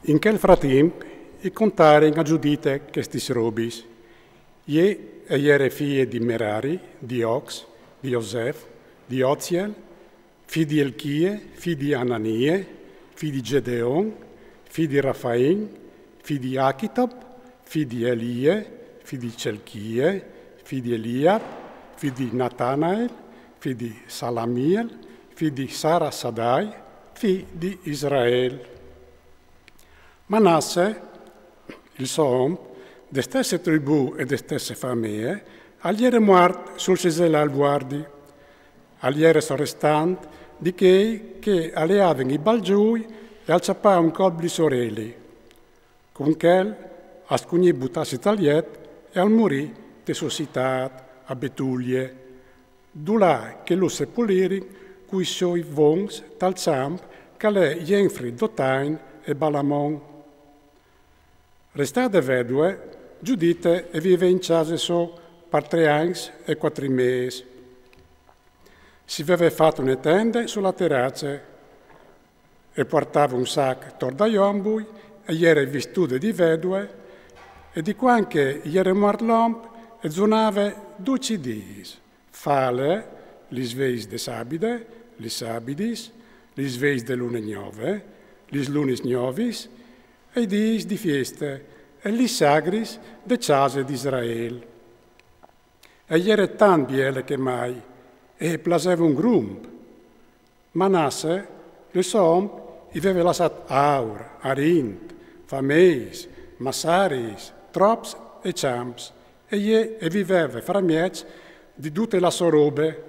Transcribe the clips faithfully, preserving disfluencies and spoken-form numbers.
In chel fratimp i contarin a Giudite chestis robis. Ie e jere fie di Merari, di Ox, di Josef, di Oziel, fi di Elchie, fi di Ananie, fi di Gedeon, fi di Rafain, fi di Achitob, fi di Elie, fi di Celchie, fi di Eliab, fi di Natanael, fi di Salamiel, fi di Sarasadai, fi di Israel. Manasse, il so om, de stesse tribù e de stesse famee, al jere muart sul seselal vuardi. Al jere sorestant di chei che al leavin i balgiui e al ciapà un colp di soreli. Cun chel al scugnì butassi tal jet e al murì te so citât a Betulie, dulà che lu sepulirin cui soi vons tal çamp che al è jenfri Dotain e Balamon. Restade vedue, Giudite e vivè in cjase sô par trê agns e cuatri mês. Si veve fat une tende su la terace e puartave un sac tor dai ombui e jere vistude di vedue e di cuant che jere muart l'om e zunave ducj i dîs, fale lis veis de sabide, lis sabidis, lis veis de lune gnove, lis lunis gnovis, e i dîs di fieste e lis sagris de cjase di Israel. E jere tant biele che mai e e plaseve un grump. Manasse, il so om, i veve lassât aur, arint, fameis, massaris, trops e çamps, e ie e viveve framieç di dute la so robe,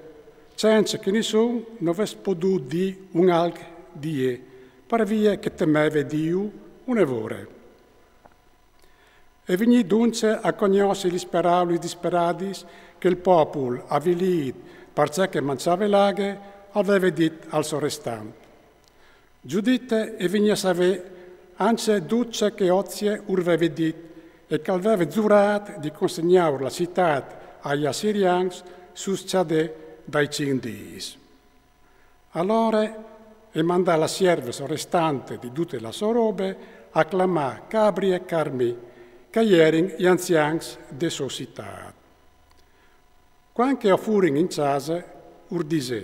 cence che nissun no ves podût dî un alc di ie, par vie che temeve Diu une vore. E vignî dunce a cognossi lis peraulis disperadis che il popul, avilît parcè che al mançave laghe, al veve dit al sorestant. Giudite e vignì a savê ancje dut ce che Ozie ur veve dit e che al veve zurât di consegnâur la citât ai assirians sus cjadê dai cinc dîs. Alore e mandà la sierve sorestante di dute la so robe a clamâ Cabri e Carmi, che a jerin i anzians de so citât. Cuant che a furin in cjase, ur disè: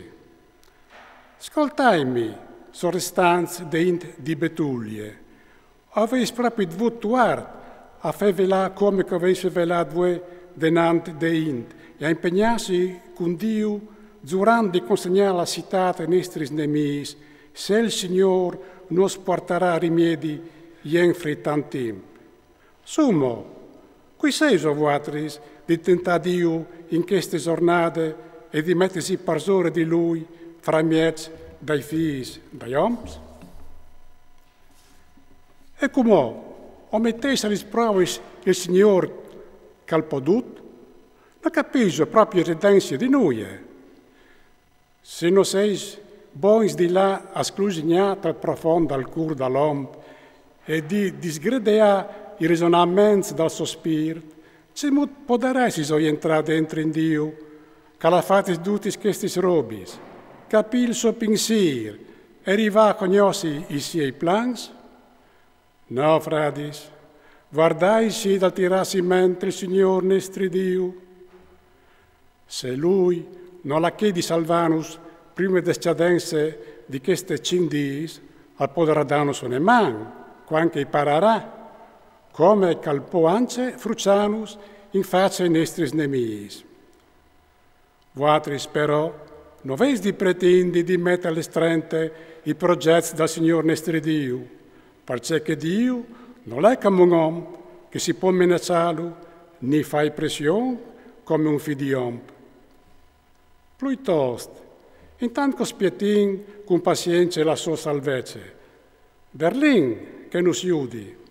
Scoltaimi, sorestants de int di Betulie, o vês propit vût tuart a fevelâ come che o vês fevelât vuê denant de int e a impegnâsi cun Diu, zurant di consegnâ la citât ai nestris nemîs, se il Signôr nus puartarà rimiedi jenfri tant timp. Sù mo, cui sêso vuatris di tentâ Diu in cheste zornade e di metesi parsore di lui framieç dai fîs dai oms? E cumò, o metês a lis provis il Signôr che al pò dut? No capîso propit ridence di nuie. Se no sês bogns di lâ a sclusignâ tal profont dal cûr dal om e di disgredeâ i resonaments dal so spirt, cemût podaressiso jentrâ dentri in Diu, che al à fatis dutis chestis robis, capî il so pinsîr e rivâ a cognossi i siei plans? No, fradis, vuardaitsi dal tirâsi ment il Signôr nestri Diu. Se lui nol à chê di salvânus prime de scjadence di chestis cinc dîs, al podarà dânus une man, cuant che i pararà, come che al pò ancje fruçânus in face ai nestris nemîs. Vuatris, però, no vês di pretindi di meti a le strente i progjets dal Signôr nestri Diu, parcè che Diu nol è come un om che si pò menaçâlu, ni fâi pression come un fi di om. Pluitost, intant che o spietìn cun pazience la sô salvece, derlìn che nus judi.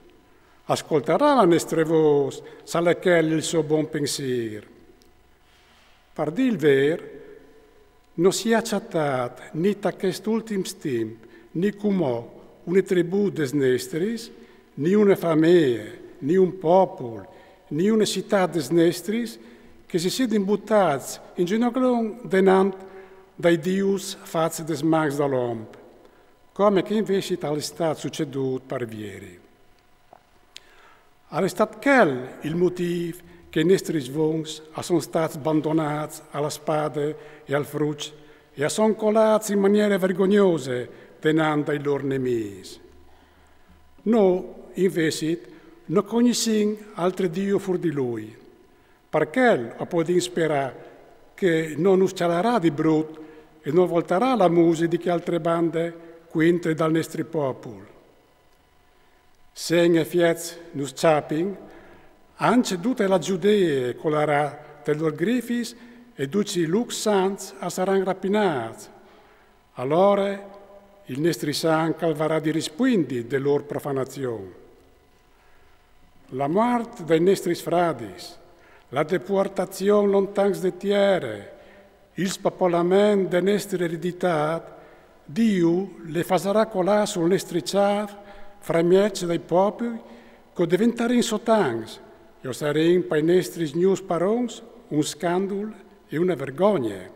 Al scoltarà la nestre vôs, se al è chel il so bon pinsîr. Par dî il vêr, no si à cjatât ni ta chest ultim timp, ni cumò une tribù des nestris, ni une famee, ni un popul, ni une citât des nestris, che si sedin butâts in zinoglon denant dai dius fats des mans dal om, come che invezit al è stât sucedût par vieri. Al è stât chel il motîf che i nestris vons a son stâts bandonâts a la spade e al fruç e a son colâts in maniere vergognose denant dai lôr nemîs. Nô, invezit, no cognossìn altri Diu fûr di lui. Par chel o podìn sperâ che no nus cjalarà di brut e no voltarà la muse di chê altre bande cuintri dal nestri popul. Se in efiets nus cjapin, ancje dute la Gjudee e colarà tes lôr grifis e ducj i lûcs sants a saran rapinâts. Alore il nestri sanc al varà di rispuindi de lôr profanazion. La muart dai nestris fradis, la depuartazion lontans de tiere, il spopolament de nestre ereditât, Diu le fasarà colâ sul nestri cjâf, framieç dai popui che o deventarìn sotans, e o sarìn pai nestris gnûfs parons un scandul e une vergogne.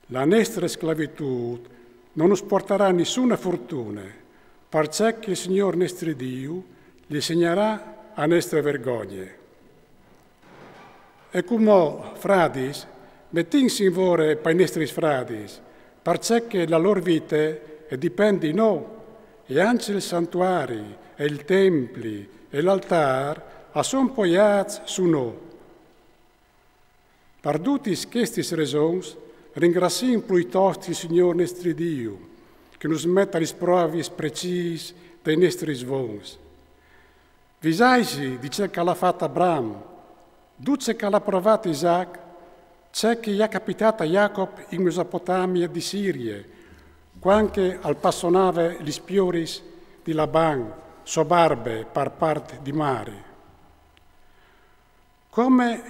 La nestre sclavitût no nus puartarà nissune fortune, parcè che il Signôr nestri Diu le segnarà a nestre vergogne. E cumò, fradis, metìnsi in vore pai nestris fradis, parcè che la lôr vite e dipent di nô, e ancje il santuari, e il templi, e l'altâr a son poiâts su nô. Par dutis chestis resons, ringraciìn pluitost il Signôr nestri Diu, che nus met a lis provis precîs dai nestris vons. Visaitsi di ce che al à fat Abram, dut ce che al à provât Isac, ce che i è capitât a Jacop in Mesopotamie di Sirie, cuant che al passonave lis pioris di Laban, so barbe par part di mari. Come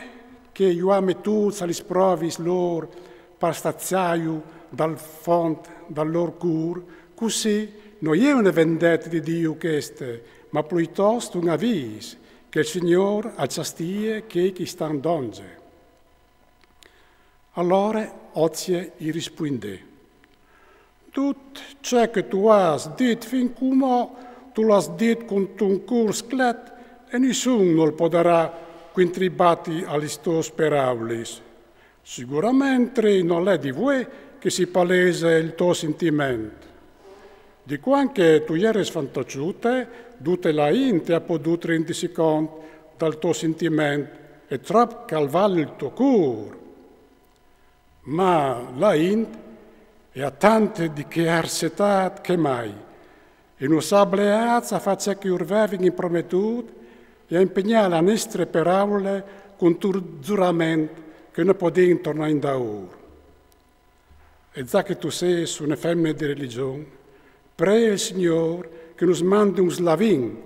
che ju à metûts a lis provis lôr par saziâju dal font dal lôr cûr, cussì no je une vendete di Diu cheste, ma pluitost un avîs che il Signôr al cjastie chei che i stan dongje. Alore Ozie i rispuindè: Dut ce che tu âs dit fin cumò, tu lu âs dit cuntun cûr sclet e nissun nol podarà cuintribati a lis tôs peraulis. Siguramentri nol è di vuê che si palese il to sintiment. Di cuant che tu jeris fantoçute, dute la int e à podût rindisi cont dal to sintiment e trop che al vâl il to cûr. Ma la int e à tant di chê arsetât che mai, e nus à bleâts a fâ ce che ur vevin imprometût e a impegnâ la nestre peraule cuntun zurament che no podìn tornâ indaûr. E za che tu sês une femine di religjon, pree il Signôr che nus mandi un slavin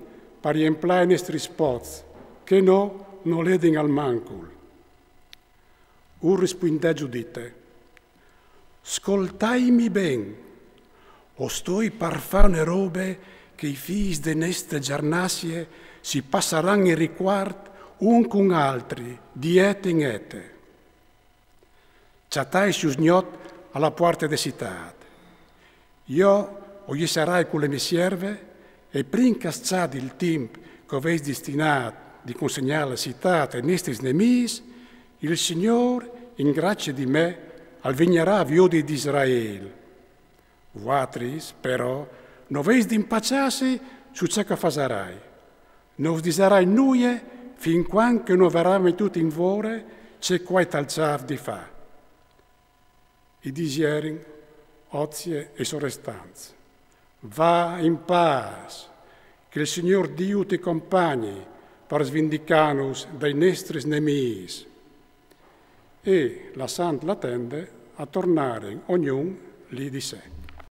par jemplâ i nestris pots, che nô no ledin al mancul. Ur rispuindè Giudite: Scoltaimi ben, o stoi par fâ une robe che i fîs de nestre gjarnazie si passaran in ricuart un cun altri, di ete in ete. Cjataitsi usgnot a la puarte de citât. Jo o jesserai cu le mê sierve, e prin che al scjadi il timp che o vês destinât di consegnâ la citât ai nestris nemîs, il Signôr, in gracie di me, al vignarà a viodi di Israel. Vualtris, però, no vês di impaçâsi su ce che o fasarai. No us disarai nuie fin cuant che no varà metût in vore ce che o ai tal cjâf di fâ. I disierin Ozie e i sorestants: Va in pâs, che il Signôr Diu ti compagni par svindicânus dai nestris nemîs. E, lassant la tende, a tornarin ognun li di se.